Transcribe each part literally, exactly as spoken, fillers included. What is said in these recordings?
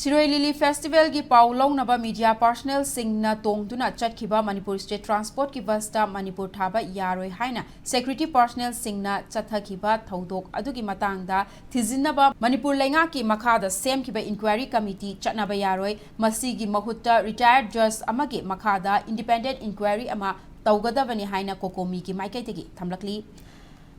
ꯁꯤꯔꯣꯏ ꯂꯤꯂꯤ ꯐꯦꯁꯇꯤꯚꯦꯜꯒꯤ ꯄꯥꯎ ꯂꯧꯅꯕ ꯃꯤꯗꯤꯌꯥ ꯄꯥꯔꯁꯅꯦꯜꯁꯤꯡꯅ ꯇꯣꯡꯗꯨꯅ ꯆꯠꯈꯤꯕ ꯃꯅꯤꯄꯨꯔ ꯁ꯭ꯇꯦꯠ ꯇ꯭ꯔꯥꯟꯁꯄꯣꯔꯠꯀꯤ ꯕꯁꯇ ꯃꯅꯤꯄꯨꯔ ꯊꯥꯕ ꯌꯥꯔꯣꯏ ꯍꯥꯏꯅ ꯁꯦꯀ꯭ꯌꯨꯔꯤꯇꯤ ꯄꯥꯔꯁꯅꯦꯜꯁꯤꯡꯅ ꯆꯠꯊꯈꯤꯕ ꯊꯧꯗꯣꯛ ꯑꯗꯨꯒꯤ ꯃꯇꯥꯡꯗ ꯊꯤꯖꯤꯟꯅꯕ ꯃꯅꯤꯄꯨꯔ ꯂꯩꯉꯥꯛꯀꯤ ꯃꯈꯥꯗ ꯁꯦꯝꯈꯤꯕ ꯏꯟꯀ꯭ꯋꯥꯏꯔꯤ ꯀꯃꯤꯇꯤ ꯆꯠꯅꯕ ꯌꯥꯔꯣꯏ꯫ ꯃꯁꯤꯒꯤ ꯃꯍꯨꯠꯇ ꯔꯤꯇꯥꯌꯔꯗ ꯖꯖ ꯑꯃꯒꯤ ꯃꯈꯥꯗ ꯏꯟꯗꯤꯄꯦꯟꯗꯦꯟꯠ ꯏꯟꯀ꯭ꯋꯥꯏꯔꯤ ꯑꯃ ꯇꯧꯒꯗꯕꯅꯤ ꯍꯥꯏꯅ ꯀꯣꯀꯣꯃꯤꯒꯤ ꯃꯥꯏꯀꯩꯗꯒꯤ ꯊꯝꯂꯛꯂꯤ꯫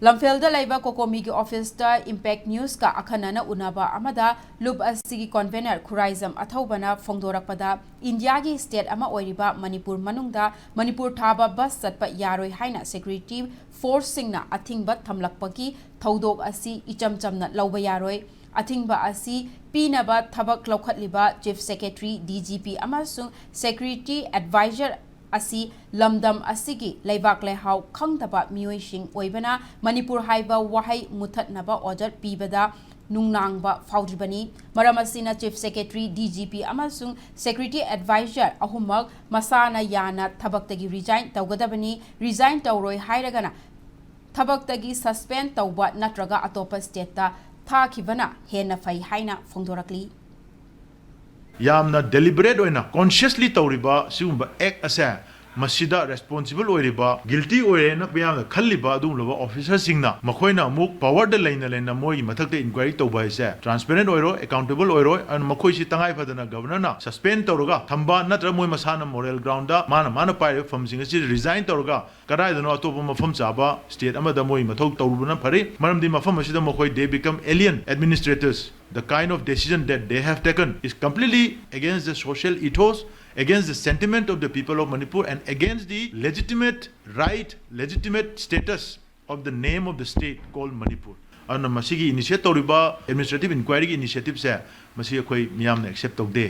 ꯂꯝꯐꯦꯜꯗ ꯂꯩꯕ ꯀꯣꯀꯣꯃꯤꯒꯤ ꯑꯣꯐꯤꯁꯇ ꯏꯝꯄꯦꯛ ꯅ꯭ꯌꯨꯁꯀ ꯑꯈꯟꯅꯅ ꯎꯅꯕ ꯑꯃꯗ ꯂꯨꯞ ꯑꯁꯤꯒꯤ ꯀꯣꯟꯚꯦꯅꯔ ꯈꯨꯔꯥꯏꯖꯝ ꯑꯊꯧꯕꯅ ꯐꯣꯡꯗꯣꯔꯛꯄꯗ, ꯏꯟꯗꯤꯌꯥꯒꯤ ꯁ꯭ꯇꯦꯠ ꯑꯃ ꯑꯣꯏꯔꯤꯕ ꯃꯅꯤꯄꯨꯔ ꯃꯅꯨꯡꯗ ꯃꯅꯤꯄꯨꯔ ꯊꯥꯕ ꯕꯁ ꯆꯠꯄ ꯌꯥꯔꯣꯏ ꯍꯥꯏꯅ ꯁꯦꯀ꯭ꯌꯨꯔꯤꯇꯤ ꯐꯣꯔꯁꯁꯤꯡꯅ ꯑꯊꯤꯡꯕ ꯊꯝꯂꯛꯄꯒꯤ ꯊꯧꯗꯣꯛ ꯑꯁꯤ ꯏꯆꯝ ꯆꯝꯅ ꯂꯧꯕ ꯌꯥꯔꯣꯏ꯫ ꯑꯊꯤꯡꯕ ꯑꯁꯤ ꯄꯤꯅꯕ ꯊꯕꯛ ꯂꯧꯈꯠꯂꯤꯕ chief secretary, D G P ꯑꯃꯁꯨꯡ ꯁꯦꯀ꯭ꯌꯨꯔꯤꯇꯤ ꯑꯦꯗꯚꯥꯏꯖꯔ ꯑꯁꯤ ꯂꯝꯗꯝ ꯑꯁꯤꯒꯤ ꯂꯩꯕꯥꯛ ꯂꯩꯍꯥꯎ ꯈꯪꯗꯕ ꯃꯤꯑꯣꯏꯁꯤꯡ ꯑꯣꯏꯕꯅ ꯃꯅꯤꯄꯨꯔ ꯍꯥꯏꯕ ꯋꯥꯍꯩ ꯃꯨꯊꯠꯅꯕ ꯑꯣꯔꯗꯔ ꯄꯤꯕꯗ ꯅꯨꯡꯅꯥꯡꯕ ꯐꯥꯎꯗ꯭ꯔꯤꯕꯅꯤ꯫ ꯃꯔꯝ ꯑꯁꯤꯅ chief secretary, D G P ꯑꯃꯁꯨꯡ ꯁꯦꯀ꯭ꯌꯨꯔꯤꯇꯤ ꯑꯦꯗꯚꯥꯏꯖꯔ ꯑꯍꯨꯝꯃꯛ ꯃꯁꯥꯅ ꯌꯥꯅ ꯊꯕꯛꯇꯒꯤ ꯔꯤꯖꯥꯏꯟ ꯇꯧꯒꯗꯕꯅꯤ꯫ ꯔꯤꯖꯥꯏꯟ ꯇꯧꯔꯣꯏ ꯍꯥꯏꯔꯒꯅ ꯊꯕꯛꯇꯒꯤ ꯁꯁꯄꯦꯟ ꯇꯧꯕ ꯅꯠꯇ꯭ꯔꯒ ꯑꯇꯣꯞꯄ ꯁ꯭ꯇꯦꯠꯇ ꯊꯥꯈꯤꯕꯅ ꯍꯦꯟꯅ ꯐꯩ ꯍꯥꯏꯅ ꯐꯣꯡꯗꯣꯔꯛꯂꯤ꯫ ꯌꯥꯝꯅ ꯗꯦꯂꯤꯕꯔꯦꯠ ꯑꯣꯏꯅ, ꯀꯣꯟꯁꯤꯌꯁꯂꯤ ꯇꯧꯔꯤꯕ ꯁꯤꯒꯨꯝꯕ ꯑꯦꯛ ꯑꯁꯦ, ꯃꯁꯤꯗ ꯔꯦꯁꯄꯣꯟꯁꯤꯕꯜ ꯑꯣꯏꯔꯤꯕ, ꯒꯤꯜꯇꯤ ꯑꯣꯏꯔꯦꯅ ꯃꯤꯌꯥꯝꯅ ꯈꯜꯂꯤꯕ ꯑꯗꯨꯒꯨꯝꯂꯕ ꯑꯣꯐꯤꯁꯔꯁꯤꯡꯅ, ꯃꯈꯣꯏꯅ ꯑꯃꯨꯛ ꯄꯋꯔꯗ ꯂꯩꯅ ꯂꯩꯅ ꯃꯣꯏꯒꯤ ꯃꯊꯛꯇ ꯏꯟꯀ꯭ꯋꯥꯏꯔꯤ ꯇꯧꯕ ꯍꯥꯏꯁꯦ ꯇ꯭ꯔꯥꯟꯁꯄꯦꯔꯦꯟꯠ ꯑꯣꯏꯔꯣꯏ, ꯑꯦꯀꯥꯎꯟꯇꯦꯕꯜ ꯑꯣꯏꯔꯣꯏ꯫ ꯑꯗꯨꯅ ꯃꯈꯣꯏꯁꯤ ꯇꯉꯥꯏ ꯐꯗꯅ ꯒꯕꯔꯅꯔꯅ ꯁꯁꯄꯦꯟ ꯇꯧꯔꯒ ꯊꯝꯕ ꯅꯠꯇ꯭ꯔꯒ ꯃꯣꯏ ꯃꯁꯥꯅ ꯃꯣꯔꯦꯜ ꯒ꯭ꯔꯥꯎꯟꯗ ꯃꯥꯅ ꯃꯥꯅ ꯄꯥꯏꯔꯤꯕ ꯐꯝꯁꯤꯡ ꯑꯁꯤ ꯔꯤꯖꯥꯏꯟ ꯇꯧꯔꯒ ꯀꯗꯥꯏꯗꯅꯣ ꯑꯇꯣꯞꯄ ꯃꯐꯝ ꯆꯥꯕ ꯁ꯭ꯇꯦꯠ ꯑꯃꯗ ꯃꯣꯏ ꯃꯊꯧ ꯇꯧꯔꯨꯕꯅ ꯐꯔꯦ꯫ ꯃꯔꯝꯗꯤ ꯃꯐꯝ ꯑꯁꯤꯗ ꯃꯈꯣꯏ, they become alien administrators. The kind of decision that they have taken is completely against the social ethos, against the sentiment of the people of Manipur, and against the legitimate right, legitimate status of the name of the state called Manipur. ꯑꯗꯨꯅ ꯃꯁꯤꯒꯤ ꯏꯅꯤꯁꯤꯌꯦꯠ ꯇꯧꯔꯤꯕ administrative ꯏꯟꯀ꯭ꯋꯥꯏꯔꯤꯒꯤ ꯏꯅꯤꯁꯤꯌꯦꯇꯤꯚꯁꯦ, ꯃꯁꯤ ꯑꯩꯈꯣꯏ ꯃꯤꯌꯥꯝꯅ accept ꯇꯧꯗꯦ꯫